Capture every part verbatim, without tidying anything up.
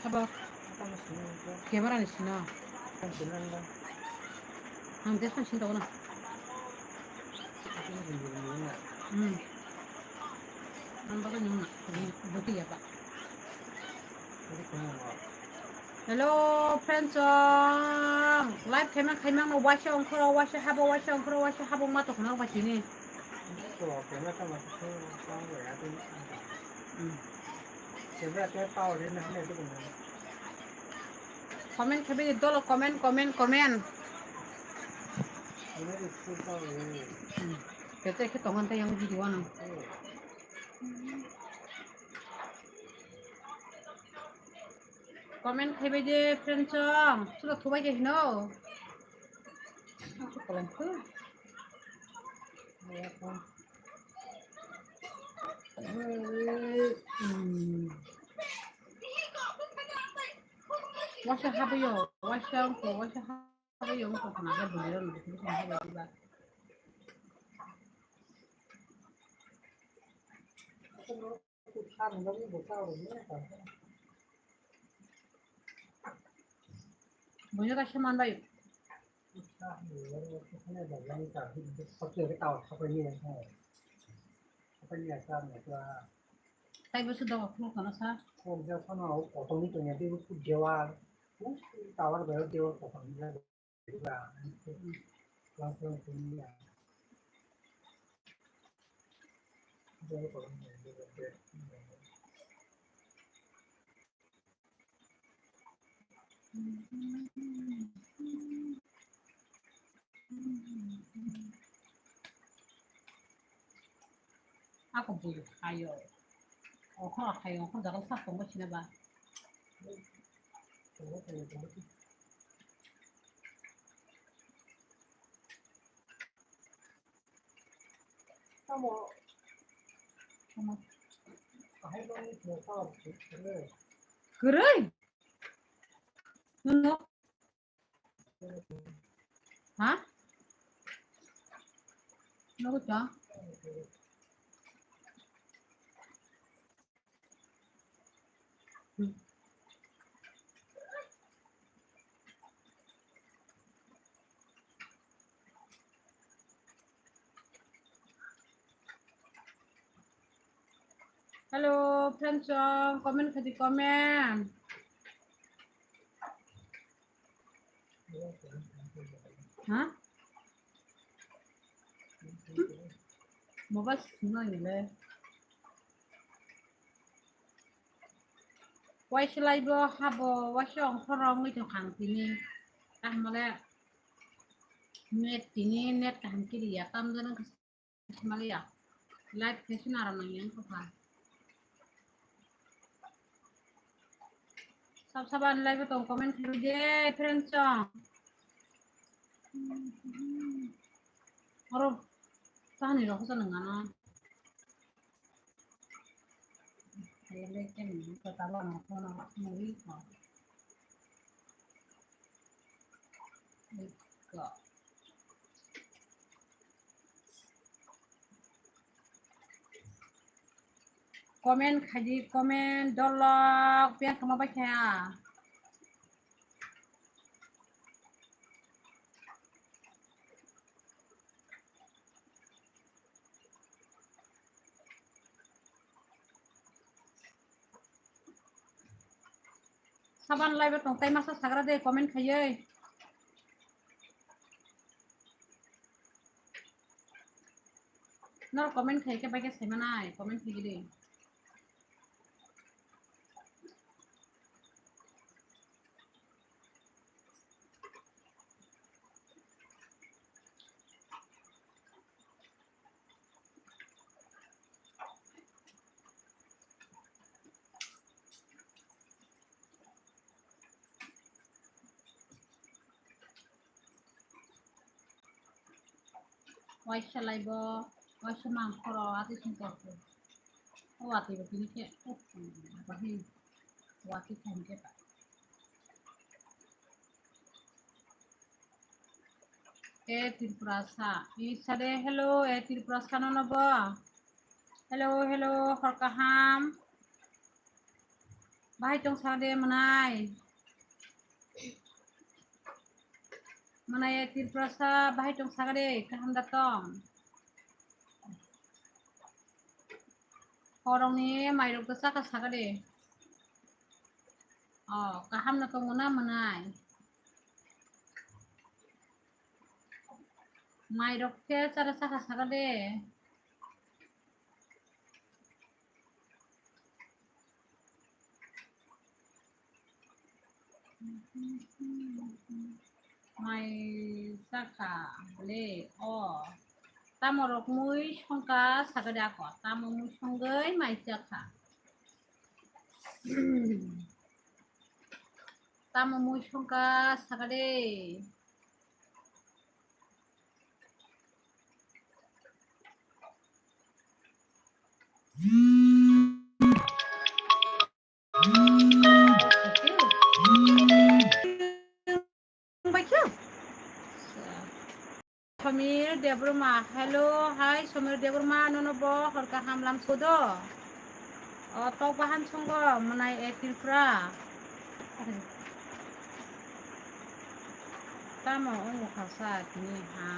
Sabo. Camera ni sino. Ang dia kan sino na. Hmm. Ang baga nyung na. Buti ya, Pak. Hello, friends, um, live khaima khaima no waisa ongkhoro, waisa habo, waisa ongkhoro, waisa habo ma tongkhoro ba chini. Hmm. Comment khabi dolo, comment, comment, comment. Hmm. Kete khe tongan ta yang video ano. Comment khaibai de friend chong. Sudah thubai ke hino. Wasa habayo, wasa ko, wasa habayo ko kana ga bujiro no. Bujo kaisa manbai. Taibo se doga khuluk kana sa. Khuluk ja phano kotongni tongya teibo khuluk dewal. Tower bai dewal kotongni. Ako bui hayo. Okho hayo, okho jaga sa tongo sina ba. Kwrwi? Nono? Ha? Nogo ta? Hello, friends, uh, comment khaidi, comment. Ha? Mobile sima ni le. Waisa live o habo, waisa ongkhorong wngwi tongkha ang tini. Kaham le net tini, net kaham kiriya, tamjani Himalaya. Live khe sina aro nang yang kha. Sab saban live tong comment khe je friend chong. Aro tani rok sa nang ano. Ele ke ni ko tala no ko no ni ko. Iko. Comment khaidi, comment dolok, pian kama bai kha. Saban live tong tai masa sagra de comment khaiye. Nor comment khai ke bai ke sai manai comment khai de. Waisa laibo, waisa mangkhoro, ati sing torko. O ati bo tini khe, o, bahi, o ati thani khe ta. E Tripurasa, isa de, hello, e Tripurasa no no bo. Hello, hello, hor kaham. Bahai tong sa de mwnai. Mwnai e Tripurasa bahai tong sa de, kaham da tong? Horongni mairok da chakha sa de. O, kaham no tongo na mwnai? Mairok khe chara chakha sa de. Mai chakha le o. Tamo rok mui songkha sa de ako. Tamo mui songwi mai chakha. Tamo mui songkha sa de. Somir Debbarma, hello, hi Somir Debbarma, nono bo hor kaham lam sudo. O tok bahan songo mwnai e Tripura. Tamo wngkha sa tini ha.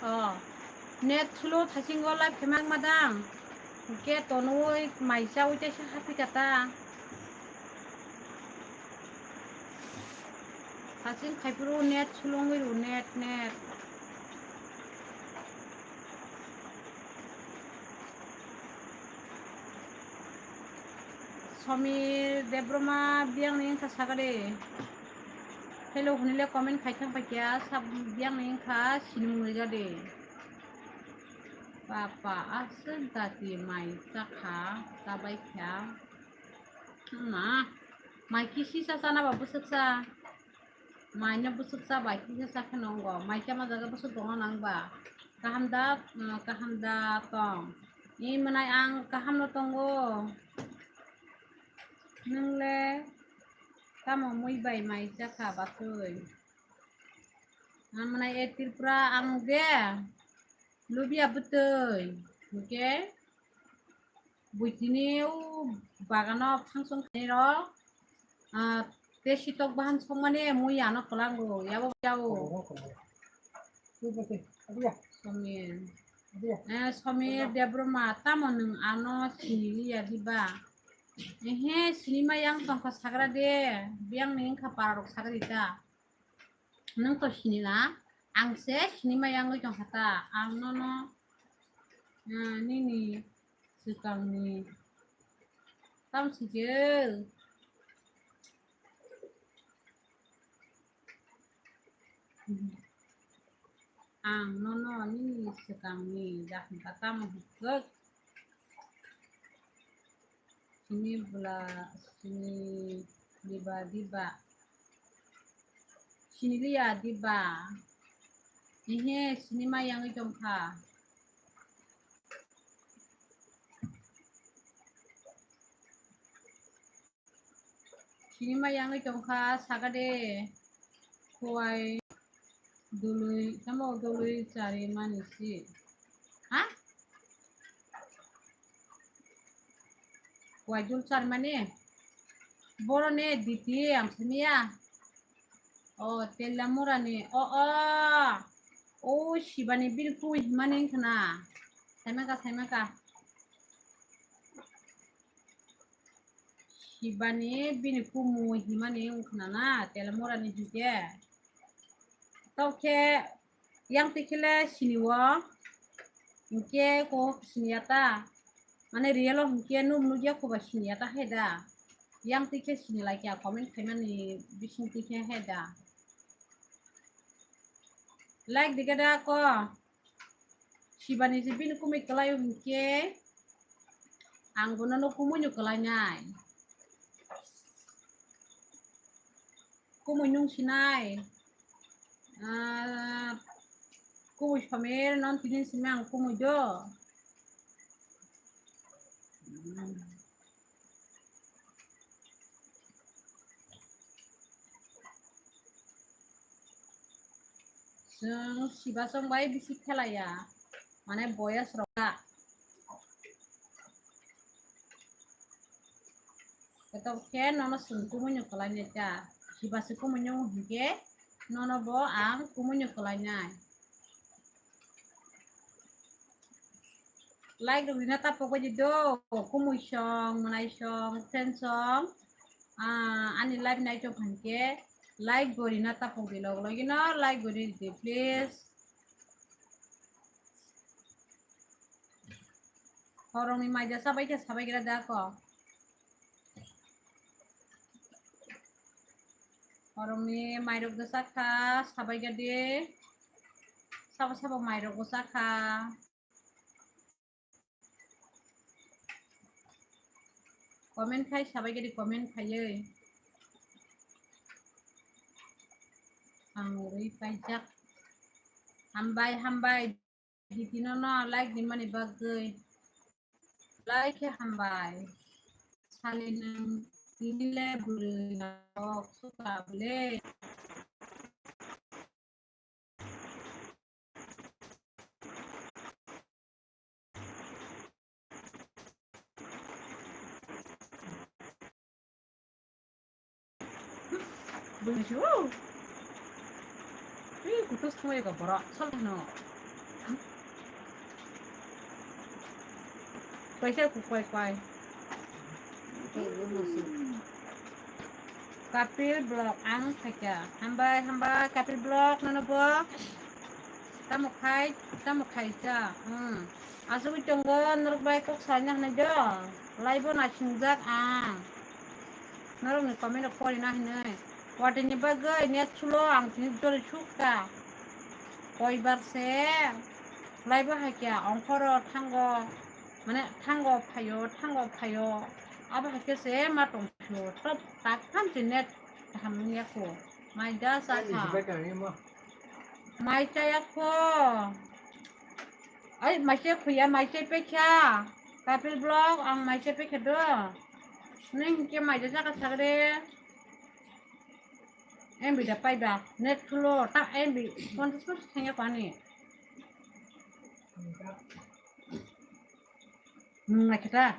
O net slow thasingo live khemang madang. Ke tonwi mai chawi tei se happy kata. Haching khaipuru net sulungwi ru net net. Somir Debbarma biyang ni wngkha sakade. Hello hunile comment khai thang paikya sab biyang ni wngkha sinimung rijade. Papa aswk dati mai chakha tabai kha. Ma, mai kisi sa sana ba bwswk sa. Mai no bwswk sa bai kisa sa khe nongo. Mai chama jaga bwswk tongo nang ba. Kaham da, mm, kaham da tong. I mwnai ang kaham no tongo. Nung le tamo mui bai mai chakha batwi. Ang mwnai e Tripura ang de. Lubia bwtwi, hwnkhe buitini o bagano function khainai rok, ah, tei sitok bahan songmani mui ano kwlango, yabo yabo. Somir. Eh, Somir Debbarma, tamo nwng ano siniliya diba? Ehe, sinima yang tongkha sagra de, biyang ni wngkha para rok sagra ita. Nwng to sinila, ang se sinima yangwi tongkha ta, ang nono, ah, nini swkangni tam sike. Ang nono nini swkangni dakhna tamo hwnkhe. Sini bwla, sini diba, diba. Sini liya, diba. Ehe, sini ma yangwi tongkha. Sini ma yangwi tongkha, sakade. Kuwai. Dului, tamo dului chari mani si. Ha? Kuwai dul chari mani? Boro ne diti ang simiya. O, tella mura ni. O, o. O, sibani bini kui mani khna. Saimaka, saimaka. Hibani bini kumu himani wngkhna na, tela mora ni hinkhe. Tokhe yang tikhele sini o, hinkhe ko sini ya ta, mane real o hinkhe nuk nukya koba sini ya ta hai da. Yang tikhe sini laikya comment khaimani bising tikhe hai da. Like dikhe da ko. Sibani se bini kumui kwlai hinkhe ang bono no kumui no kwlai nai. Kumui nung sinai. Ah, kumui somer non tinin simi ang kumui do. Chwng siba chwng bai bisi khelaiya, mane boyes rok ta. Koto khe nono chwng kumui no kwlai nai ta. Hiba se kumui no hinkhe nono bo ang kumui no kwlai nai. Like rok rina tapok bai di do, kumui song, mwnai song, friend song. Ah, ani live nai tong kha hinkhe like bo rina tapok di log logino like bo ri di please. Horongni mai jasa bai khe sabai gira da ko. Horongni mairok bwsa kha, sabai gadi. Sabo sabo mairok bwsa kha. Comment khai sabai gadi, comment khaiwi. Ang uri paijak. Hambai, hambai. Diti no no like ni mani bagwi. Like khe hambai. Sali nwng tini le bwrwi rok suka bwle. Bwsio. Ui, kutus thumai ka borok, sal thano. Kaisa ku koi koi. Kapil Vlog ang khaika. Hambai, hambai, Kapil Vlog, nono bo. Tamo khai, tamo khai cha. Hmm. Asugwi tongo, norok bai kok salna hwnwi do. Live-o naisingwjak ang. Norokni comment rok porina hwnwi. Watini bagwi net slow ang tini jori sukha. Koibar se live-o haikhe ongkhoro thango, mane thango phaio, thango phaio. Abo haikhe se ma tongphio. Top tak tham se net kaham wngya kho. Mai da sa kha. Mai chaya kho. Ai, mai chaya kho ya, mai chaya pekha. Kapil Vlog, ang mai chaya pekha do. Neng ke mai da jaka sagre. M B da paiba, net slow, ta M B ponchash percent thangya kho ani. Nung naikhe ta?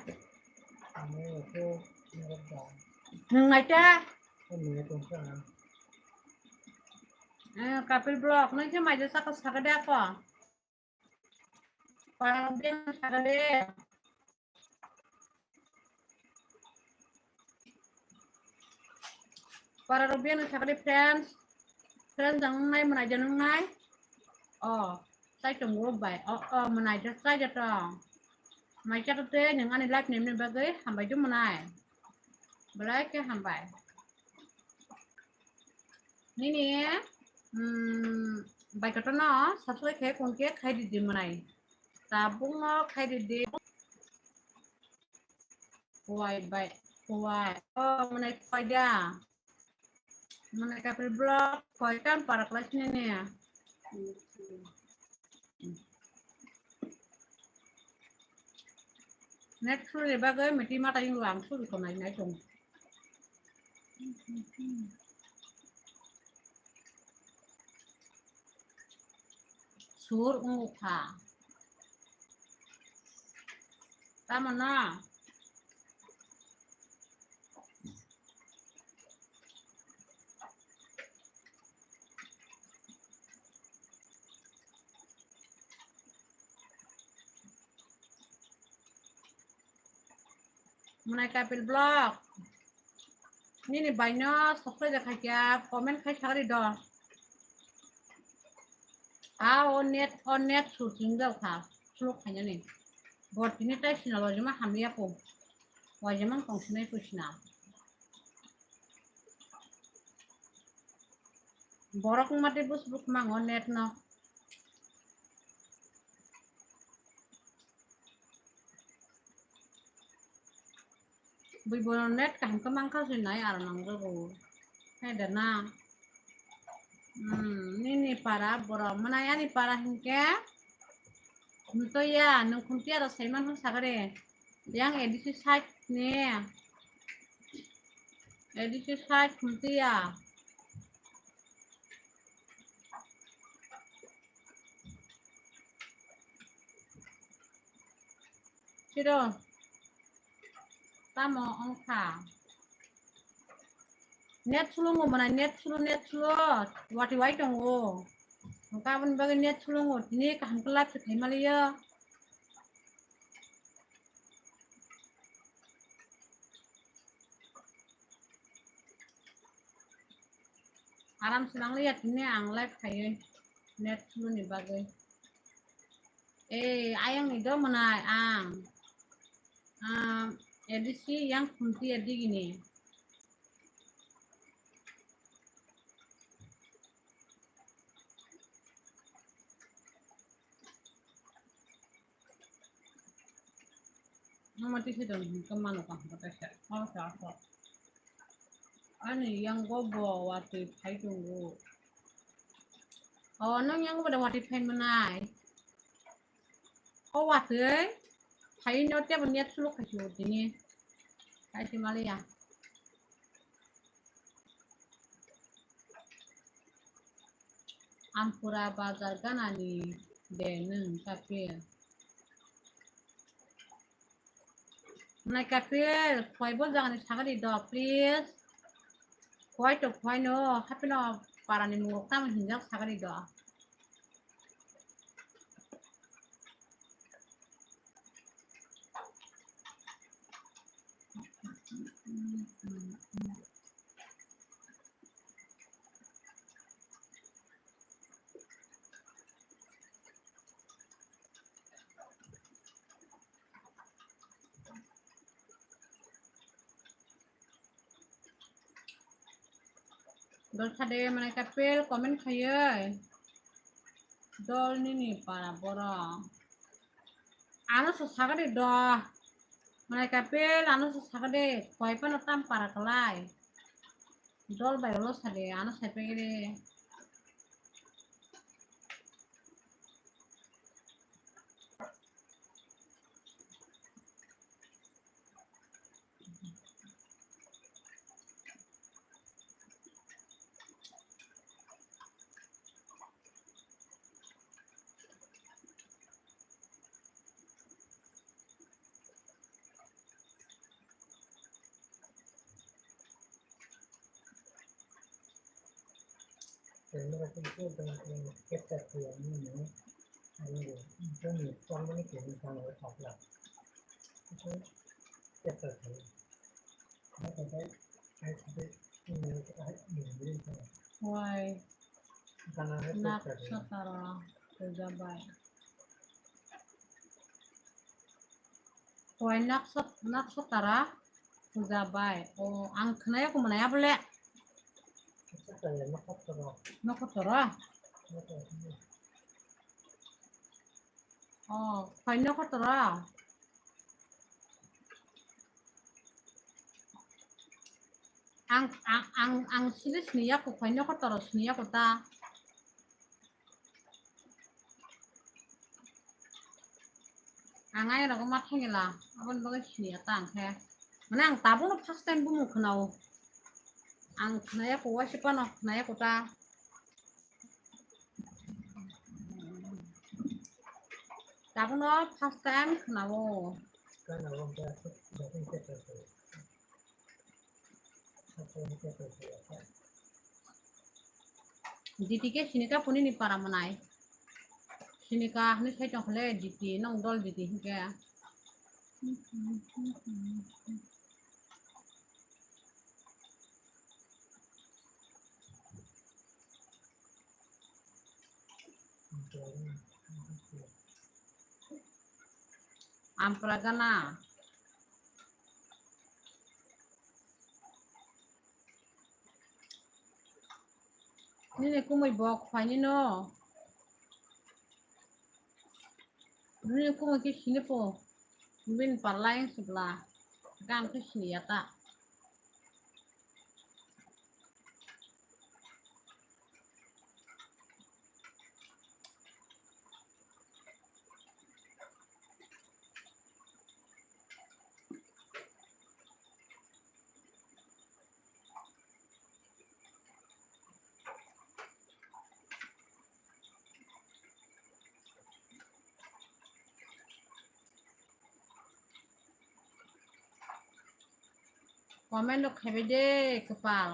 Nung nai ta? Eh, Kapil Vlog, nai khe mai da saka saka de ako. Para rok biyang saka de. Para rok biyang saka de, friends. Friends, ang nai mwnai de nung nai. Oh, sai tong wo bai. Oh, oh, mwnai de sai de tong. Mai cha te nung ani live nem nem bagwi hambai de mwnai. Belai khe hambai. Nini, mm, bai kotorno subscribe khe kun khe khai di di mwnai. Tabukno khai di di. Kuwai bai, kuwai. Oh, mwnai kuwai da. Mwnai Kapil Vlog, kuwai tam para class nini. Net suri bagwi miti mata yung lang suri ko nai nai tong. Sur ungu kha. Tamo na? Mwnai Kapil Vlog. Nini baino subscribe khaikya comment khai sagri do. A o net, o net sur ching jao kha. Suluk khainani. Bor tini tai sina lojima hamya ko. Wajima kong sinai ko sina. Borok wngma tei bwswk mango net no. Bui bono net kaham khe mankha se nai aro nangjago. Hai da na? Hmm, nini para borok mwnai ani para hinkhe. Khumtoya, nwng khumtoya rok saiman hwn sagari. Yang A D C side ni. A D C side khumtoya. Siro. Tamo wngkha. Net slow mo mana, net slow, net slow. Wati wai tongo. Hwnkhe aboni bagwi net slow mo, tini kaham khe live se khai maliya. Aram se nangliya tini ang live khaiwi net slow ni bagwi. Eh, ayang ni do mwnai ang. Ah, A D C yang khumti ya digini. Mama tisi dong hingke mano kaham kaisa. Oh, sa, sa. Ani yang go bo watwi phai tongo. Oh, nang yang bo da watwi phai manai. O watwi phai no tebo net suluk khai si tini. Khai si maliya. Ampura bazar ganani de nwng kapil. Nai kapil, khwai bo jagani sagari do, please. Khwai to khwai no, hapino parani murok tamo hinjak sagari do. Dol sade manai kapil comment khaiwi. Dol nini para borok. Ano se sagade do. Manai kapil ano se sagade. Khwai phano tam para kwlai. Dol bai ulo sade ano sai pegede. Wai. Nakshatara puja bai. Wai nakshat-, nakshatara puja bai. O, ang khwnaya ko mwnaya bole. Nakshatara. Nakshatara. Oh, phai nokotoro. Ang, ang, ang, ang sili siniya ko, phai nokotoro siniya ko ta. Ang ai rogo ma thangila, aboni bagwi siniya ta ang khe. Mane ang tabukno first time bumung khwnao. Ang khwnaya ko, waisa phano khwnaya ko ta. Tabukno first time khwnao. Diti ke sinika punini para manai. Sinika hwnwi sai tongkha le diti, nong dol diti hinkhe. Ampra gana. Nini kumui bo khwai nino. Nini kumui khe sini po. Bini palla yang sibla. Gam khe sini ya ta. Comment rok khaibai de kwpal.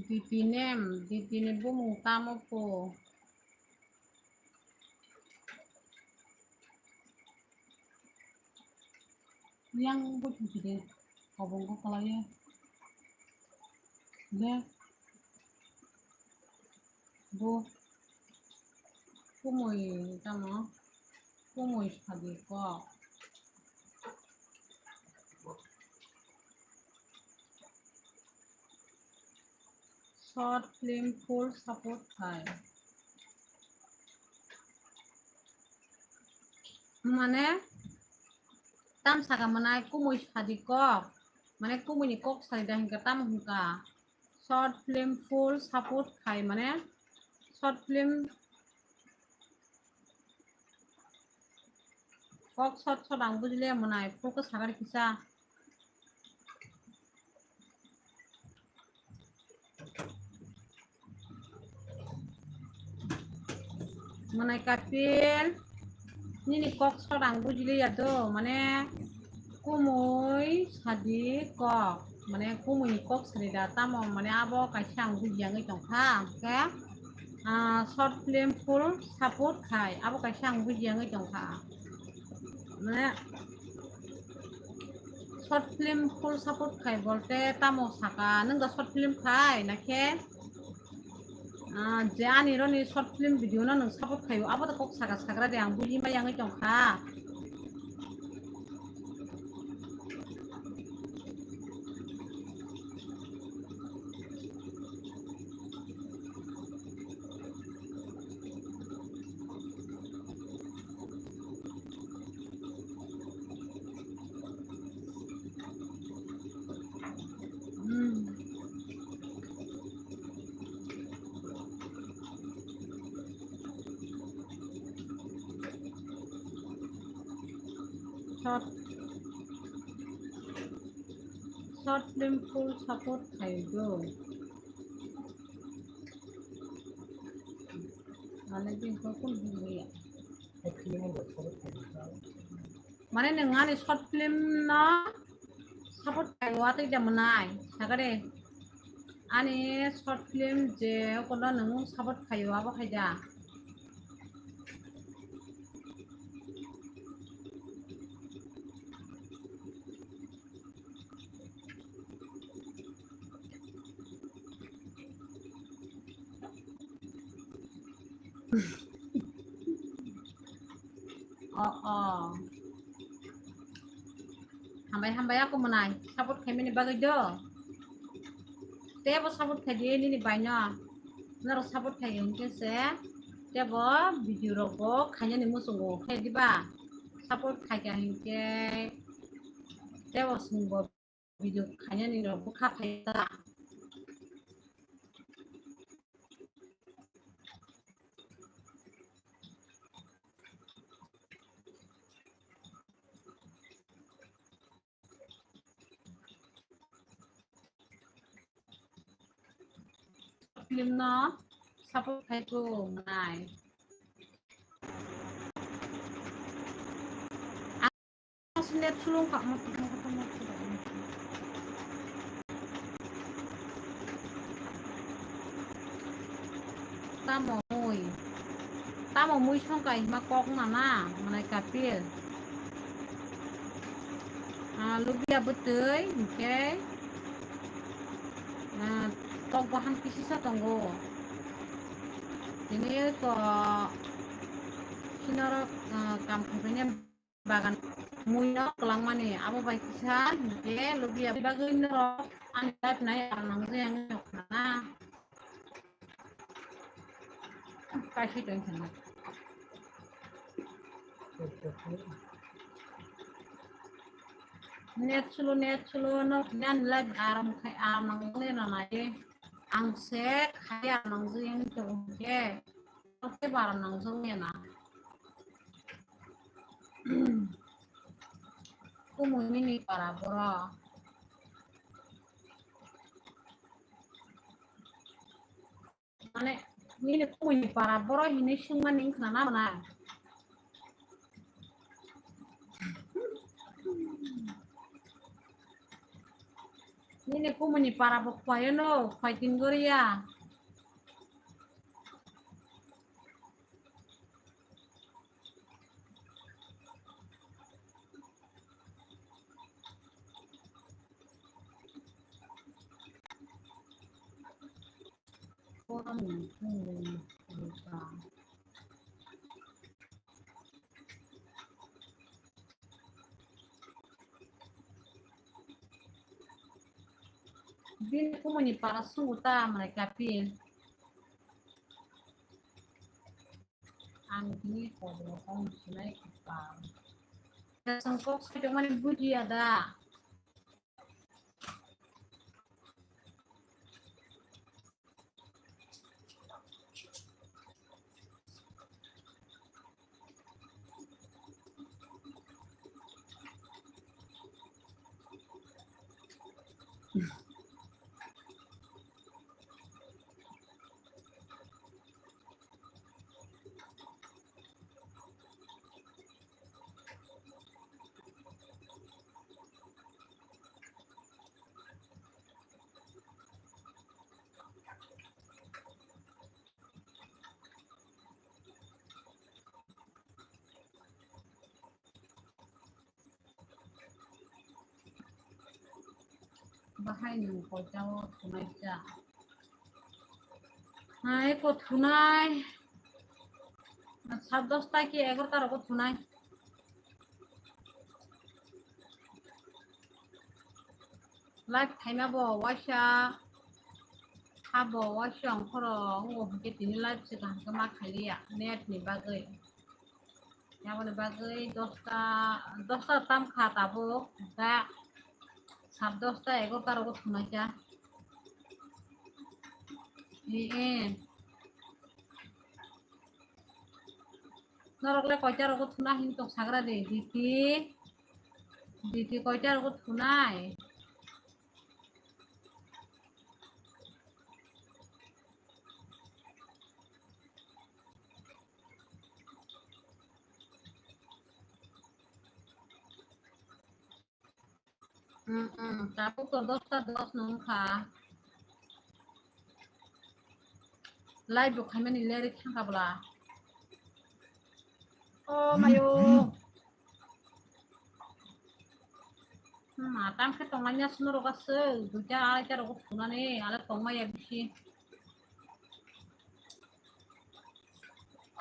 Diti nem, diti ni bumung tamo po? Yang bo thwngkhe de, kobong kok kwlaiyo. De, bo kumui tamo, kumui sadi kok. Short film full support khai. Mane, tam saka manai kumui sadi kok. Mane, kumui ni kok sadi da hinka tam hinka. Short film full support khai, mane, short film kok short short ang bujile manai, full ko sakari kisa. Manai Kapil, nini kok short ang bujiliya do, mane kumui sadi kok, mane kumui ni kok sadi da tamo, mane abo kaisa ang bujiya wngwi tongkha, hwnkhe, ah, short film full support khai, abo kaisa ang bujiya wngwi tongkha, mane short film full support khai bolte tamo saka, nwng da short film khai, nakhe? Ah, je ani roni short film video no nwng support khaio, abo to kok saka sakra de, ang buji ma yangwi tongkha. Hmm. Short, short film full support khai do. Mane din ko kun din ya. Mane nwng ani short film no support khaio, atwi da mwnai, sakare. Ani short film je kono nwng support khaio, abo khai da. Oh, oh. Hambai, hambai, ako mwnai. Support khaimani bagwi do. Tebo support khai di nini baino. Norok support khai hwnkhe se tebo video rok bo khainani muchungo khai diba. Support khai kha hwnkhe tebo sungbo video khainani rok bwkha phai ta. Film no support khai ko mwnai. Net sulung kha mo. Tamo mui. Tamo mui songkai hima kok nana, manai Kapil. Ah, lubia bwtwi, hwnkhe, ah, tok baham kisisa tongo. Tini ko, sinorok, ah, kam khaibaini bagan mui no kwlangmani, abo bai kisa hwnkhe lubia bagwi norok ani life nai ang nangjakya wngkha na. Kaisa tong khe na. Net slow, net slow, no, yan live aram khai, aram nang le na na ye. Ang se khai aram nang je yang to ke. Oke, baram nang je na. Kumui nini para boro. Mane, nini kumui ni para boro hinui swngmani wngkha na mwnai? Nini kumui ni para bo khwlai no, khwlai tin gori ya. Bini kumui ni para sungo ta mwnai kapil. Ang bini kobo kong sinai kipang. Song kok sai tongmani bujiya da. Bahai nwng koita o thunai cha? Hai ko thunai. Sat dosta ki egarota rogo thunai. Live khaima bo waisa, abo waisa ongkhoro, ongo hwnkhe tini live se kaham khe ma khailiya net ni bagwi. Aboni bagwi dosta, dosta tam kha tabuk, da sat dosta egarota rogo thunai cha. Ee, ee. Norok le koita rogo thuna hin tok sagra de, Diti? Diti koita rogo thunai? Hmm, hmm. Tabuk to dosta dos nung kha. Live bo khaimani leri thangkha bwla. O mayo. Hmm, tam khe tongmani aswk norok aswk. Duita araita rogo thunani ale tongmaya bisi.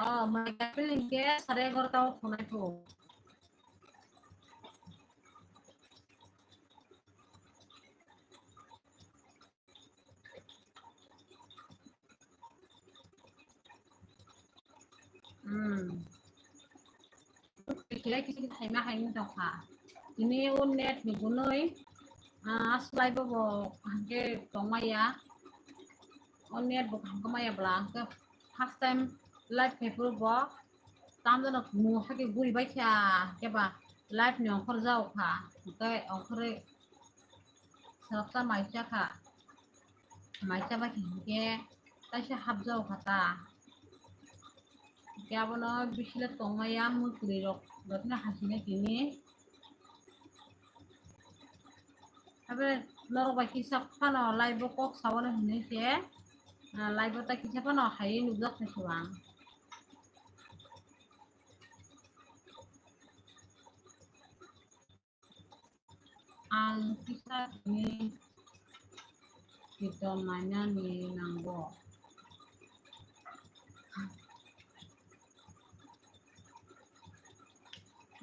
O, mai kapil hingke sare egarota o thunai pho. Hmm. Kisa kisa khaima hai wng tongkha. Tini o net ni bunui, ah, slai bo bo hingke tongmaya. O net bo kaham khe maya bwla hwnkhe first time live khai phuru bo tamjano mu hakhe guri bai kha, khe ba live ni ongkhor jao kha, hwnkhe ongkhorwi swrapsa mai cha kha, mai cha bai kha hwnkhe taisa hap jao kha ta, hwnkhe abono bisile tongmaya mwkhwlwi rok jotono hasina tini. Habe norok bai kisa phano live o kok saono hinwi se, ah, live o ta kisa phano hai nukjak kha se ang. Ang kisa tini kito mainani nango.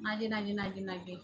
Naji, naji, naji, naji.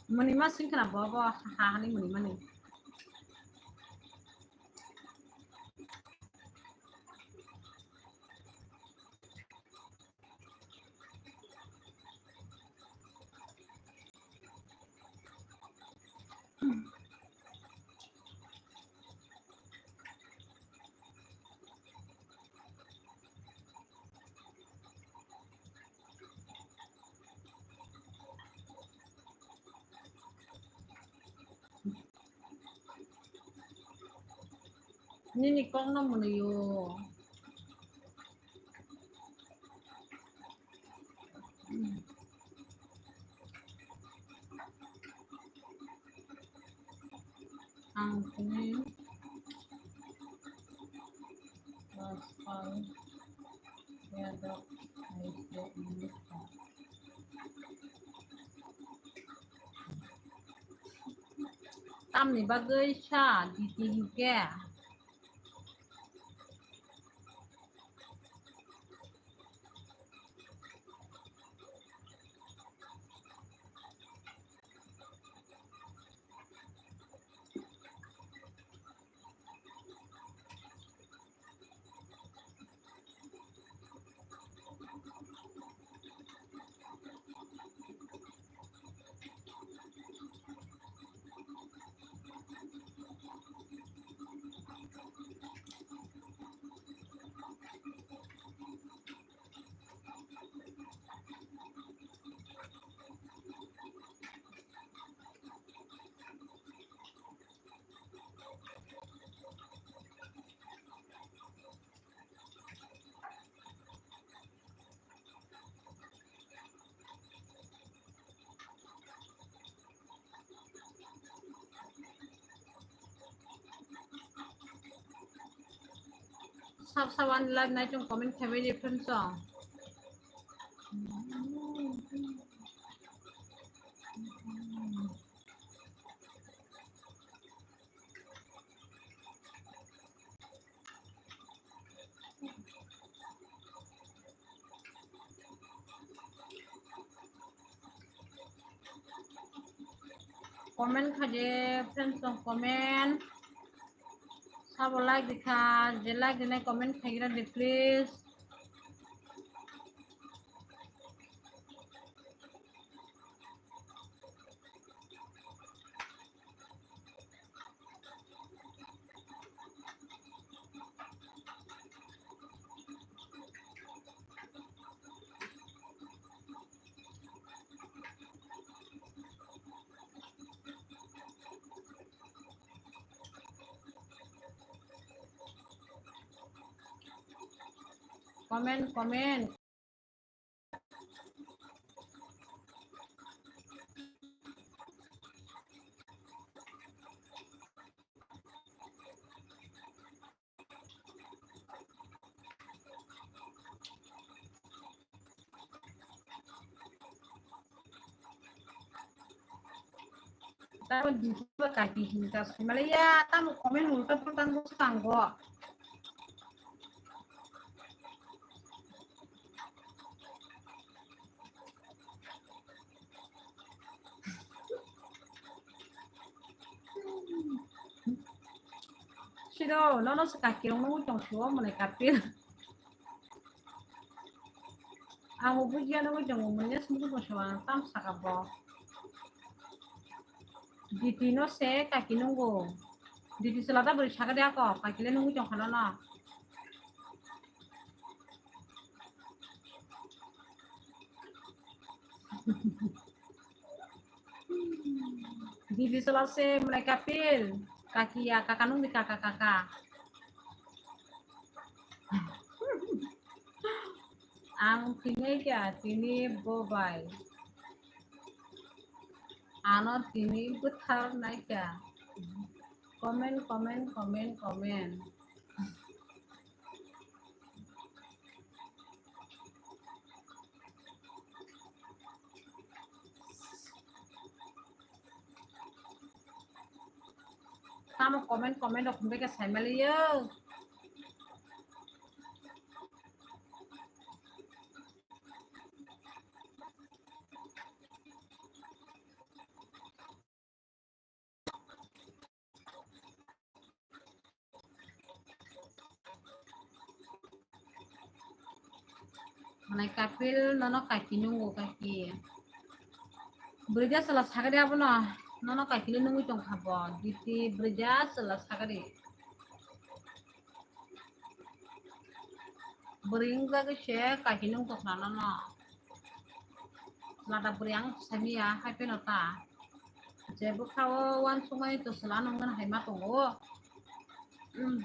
Mwnwi ma sing khna bo, bo ha, hani mwnwi mani. Nini kokno mwnwi o. Ang tini Raspal Yadav hai se wngkha. Tamni bagwi sa D T hinkhe? Sab saban live nai chung comment khaimani friends song. Comment khaje friends song comment. Sabo like dikha, je like dinai comment khaigra de please. Comment, comment. Tamo duty ba kaki hinta saimalaya, tamo comment ulta pulta no swkango. Siro, nono se kaki rong nungwi tong sio, mane kapil. Ang bo bujiya nungwi tongo, mane sumuk tong sio, ang tam saka bo. Diti no se kaki nungo. Diti se lada bwrwi saka de ako, kaki le nungwi tong khana na. Dibi sola se mulai kapil, kaki ya, kaka nung di kaka, kaka. Ang tini kya, tini bobai. Ano tini buthar nai kya. Comment, comment, comment, comment. Tamo comment, comment rok hwnbai khe saimaliyo. Manai kapil nono kaki nungo kaki. Brija sala sagari abono nono kaki le nungwi tongkha bo. Diti brija sala sagari. Bwrwi wng bagwi se kaki nung tongkha nono. Lada bwrwi ang samiya hai pheno ta. Je bwkha o uansukmani to chwla nungmani hai ma tongo. Mm.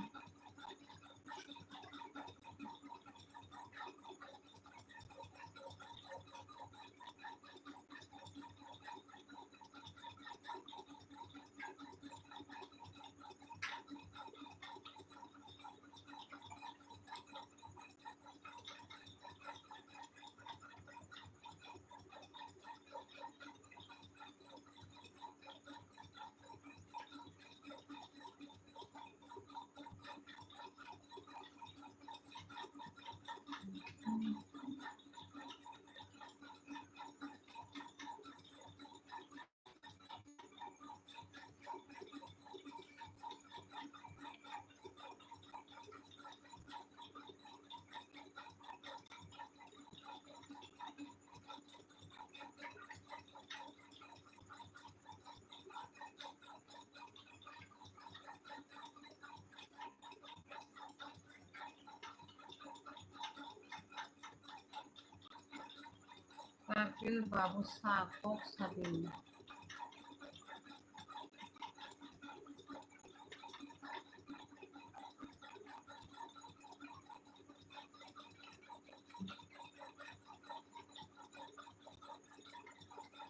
Kapil babu sa kok sadi.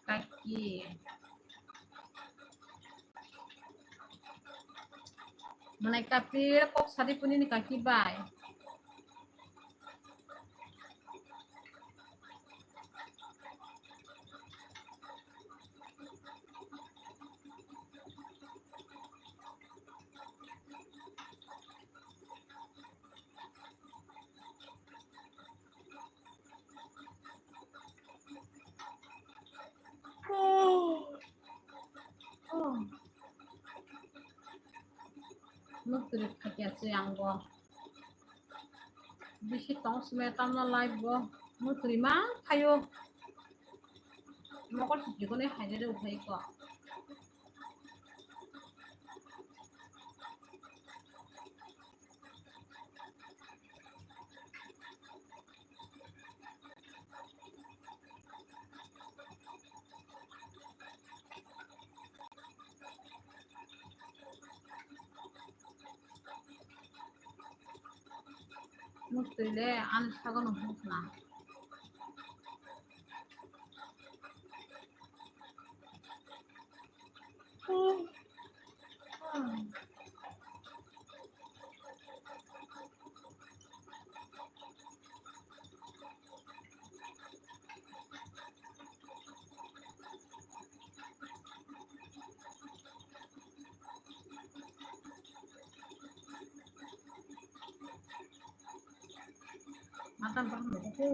Kaki. Manai kapil kok sadi puni ni kaki bai. Mukri khakia se ang bo. Bisi tong sime tamna live bo. Mukri ma khayo. Mokol sujikone haide de uthai ko. Mukti le ani sago no hukna. Mata baham ko.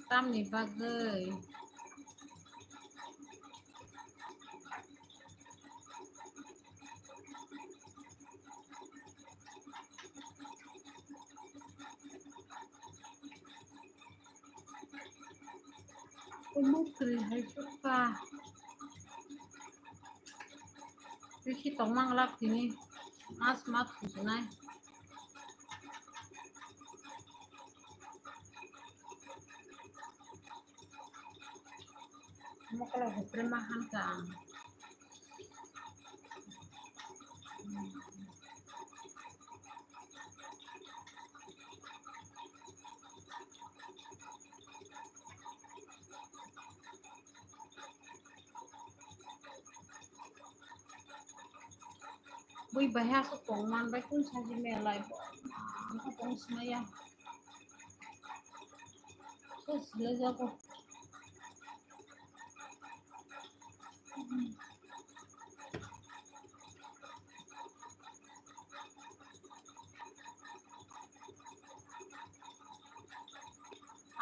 Tamni bagwi? Omo kwrwi hai chukha. Bisi tongma glak tini. Mas ma thusinai. Mokolo hopre ma hankha ang. Bui baiha khe tong man bai kun saji me lai bo. Ang khe tong sinai ya. Khe silai jago.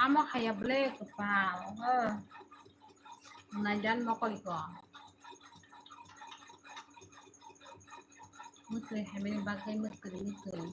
Amo haya ble kwpal. Naidan mokol ko. Mutri hamini bagwi mutri mutri.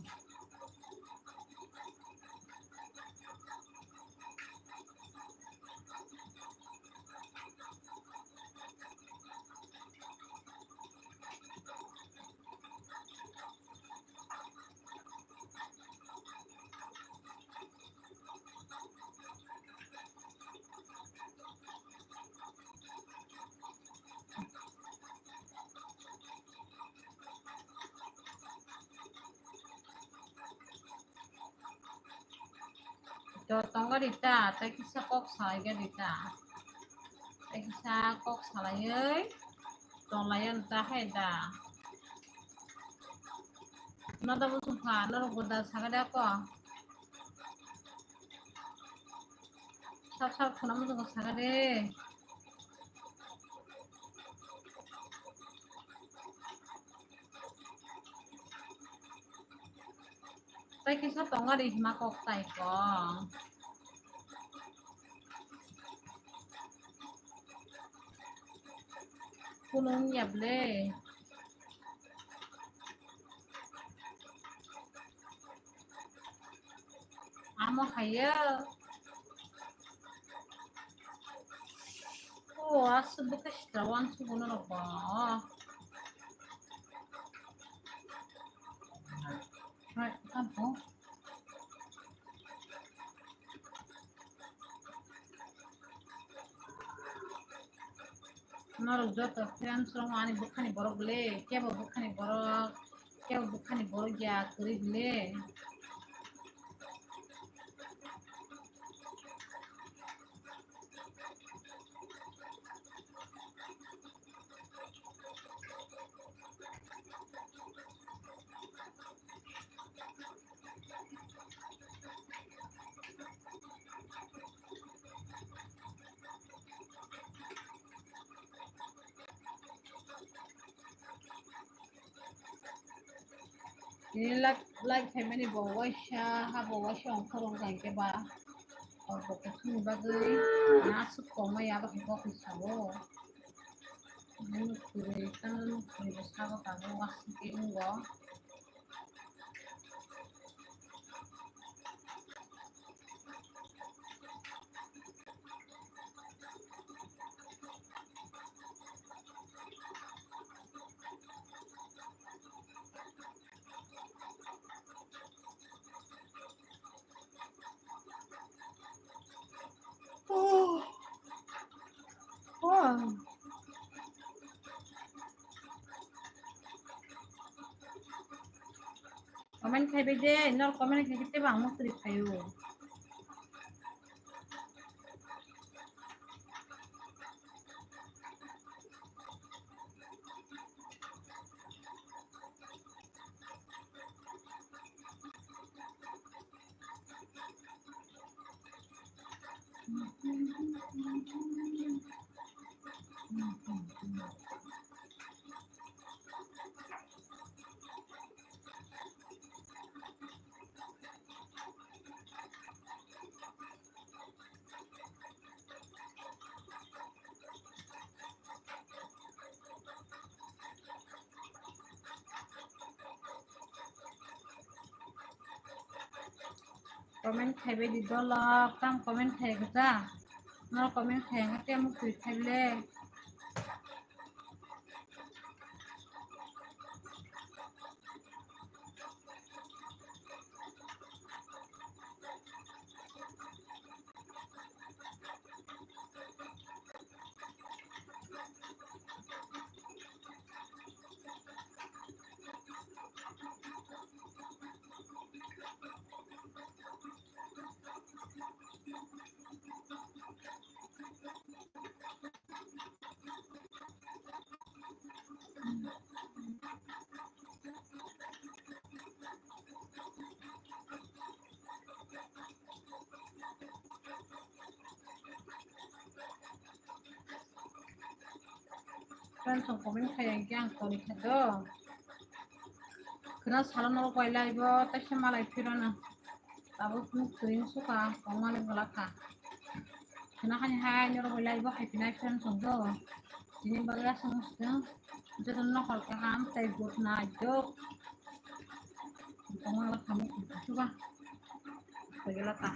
To tongo rita, tei kisa kok salai ga rita. Tei kisa kok salaiwi tonglai ang ta hai da. Noda bwswng kha, norok bo da saga da ko. Sap sap khuna muchungo saga de. Tai kisa tonga ri hima kok tai ko. Kunung ya ble. Amo haya. Oh, asu buka sitra wan su bono rok ba. Hai, abo. Norok joto friends rok ani bukhani borok le, kebo bukhani borok, kebo bukhani borok ya kwrwi le. Ini like, like family bo waisa, ha bo waisa ongkhorong kang ke ba. Abo kuchung bagwi na asuk koma ya ba kok sabo. Ini kuri kan kuri sabo kago wasu ke ungo. Oh. Oh. Comment khai bai de, nor comment khai khe tebo ang mukri khaio. Comment khai bai di dolo, tam comment khai kha ta. No comment khai kha te muk twi khai le. Friends, ang comment khai ang khe ang kori kha do. Khna salo norok bai lai bo, taisa malai phiro na. Tabuk nuk twi suka kongmani gwlak kha. Khna khani hai norok bai live bo hai phinai friends rok do. Tini bagwi aswk swng jotono hor kaham tei good night jok. Kongmani gwlak kha nuk twi suka. Bagwi laka.